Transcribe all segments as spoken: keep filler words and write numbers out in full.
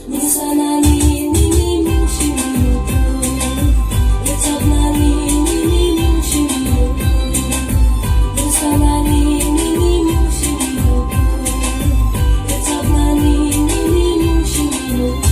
Mosanani nini mung simi rwkhu, rwchapnani nini mung simi rwkhu, mosanani nini mung simi rwkhu, rwchapnani nini mung simi rwkhu.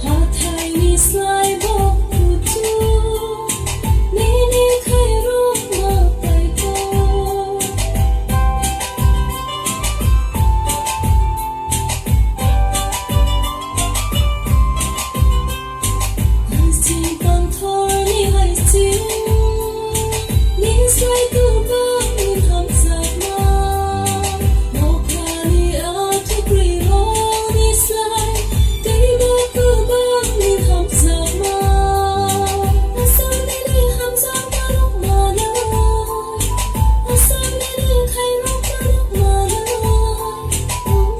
Hathai ni slai bo kuchu, nini khairok ma paikho. Haising panthor ni haising, ni slai kubang ni hamjakma. Nokhani achukrwi rokni slai, teibo kwbangni hamjakma. Asamni hamjakma rok manai, Asamni khairokma rok manai.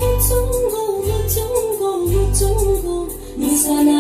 Muchungo, muchungo, muchungo, musana